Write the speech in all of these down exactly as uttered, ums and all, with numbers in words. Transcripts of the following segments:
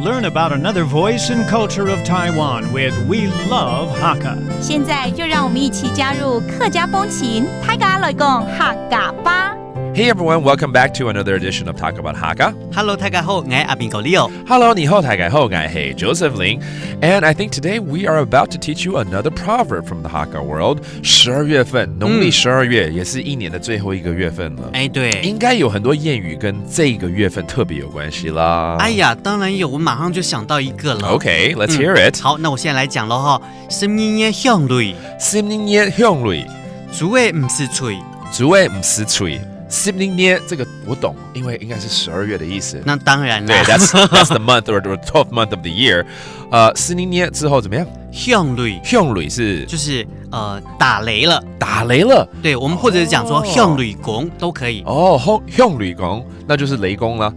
Learn about another voice and culture of Taiwan with We Love Hakka. 现在就让我们一起加入客家风情，大家来讲客家话。 Hey everyone, welcome back to another edition of Talk About Hakka. Hello，大家好，我係阿明哥 Leo。 Hello，你好，大家好，我係 Joseph Ling. And I think today we are about to teach you another proverb from the Hakka world. 十二月份，农历十二月也是一年的最后一个月份了。哎，对，应该有很多谚语跟这个月份特别有关系啦。哎呀，当然有，我马上就想到一个了。 Okay, let's hear it. 好，那我现在来讲了哈。十二月香雷，十二月香雷，猪仔毋使催。猪仔毋使催。十二月这个我懂，因为应该是十二月的意思。那当然啦。对，that's that's the month or the twelfth month of the year. 呃，十二月之后怎么样？香雷香雷是就是呃打雷了。打雷了。对，我们或者是讲说哦香雷公都可以。哦，香香雷公，那就是雷公了。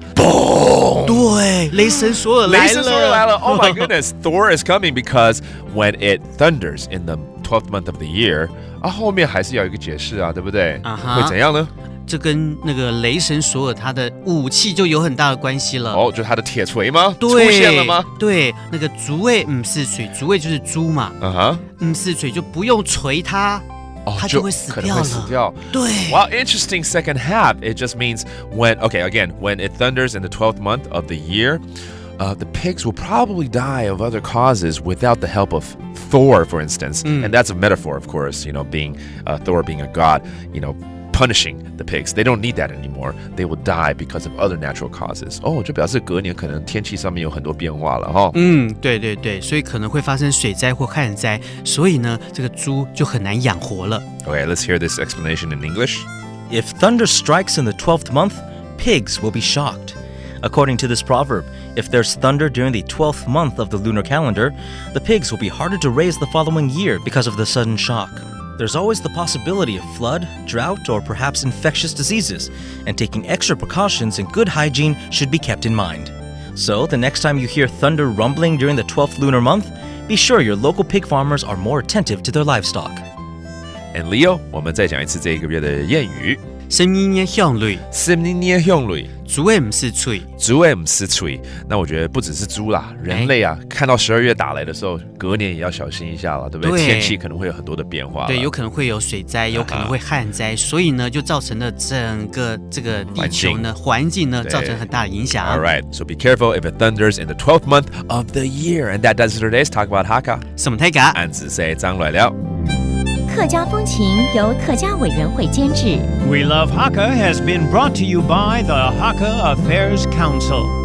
对，雷神索尔来了。雷神索尔来了。Oh my goodness, Thor is coming because when it thunders in the twelfth month of the year，啊，后面还是要有一个解释啊，对不对？啊哈会怎样呢？这跟那个雷神索尔他的武器就有很大的关系了。哦，就他的铁锤吗？对，出现了吗？对，那个猪仔毋使催，猪仔就是猪嘛，嗯哼，毋使催就不用捶它，哦，它就会死掉了。可能会死掉。对， Well, interesting second half. It just means when, okay, again, when it thunders in the twelfth month of the year, uh, the pigs will probably die of other causes without the help of Thor, for instance. And that's a metaphor, of course, you know, being uh, Thor being a god, you know, punishing the pigs. They don't need that anymore. They will die because of other natural causes. 哦，就表示隔年可能天气上面有很多变化了哈。嗯，对对对，所以可能会发生水灾或旱灾，所以呢，这个猪就很难养活了。 Okay, let's hear this explanation in English. If thunder strikes in the twelfth month, pigs will be shocked. According to this proverb, if there's thunder during the twelfth month of the lunar calendar, the pigs will be harder to raise the following year because of the sudden shock. There's always the possibility of flood, drought, or perhaps infectious diseases, and taking extra precautions and good hygiene should be kept in mind. So, the next time you hear thunder rumbling during the twelfth lunar month, be sure your local pig farmers are more attentive to their livestock. And Leo，我们再讲一次这一个月的谚语：十二月香雷，十二月香雷，猪仔毋使催。猪仔毋使催。那我觉得不只是猪啦，人类啊，看到十二月打雷的时候，隔年也要小心一下了，对不对？对天气可能会有很多的变化了。对，有可能会有水灾，有可能会旱灾，所以呢，就造成了整个这个地球呢环境呢对造成很大的影响。 All right, so be careful if it thunders in the twelfth month of the year. And that does it for today's Talk About Hakka. 什么太嘎？俺仔細张来了。客家风情由客家委员会监制。 We Love Hakka has been brought to you by the Hakka Affairs Council.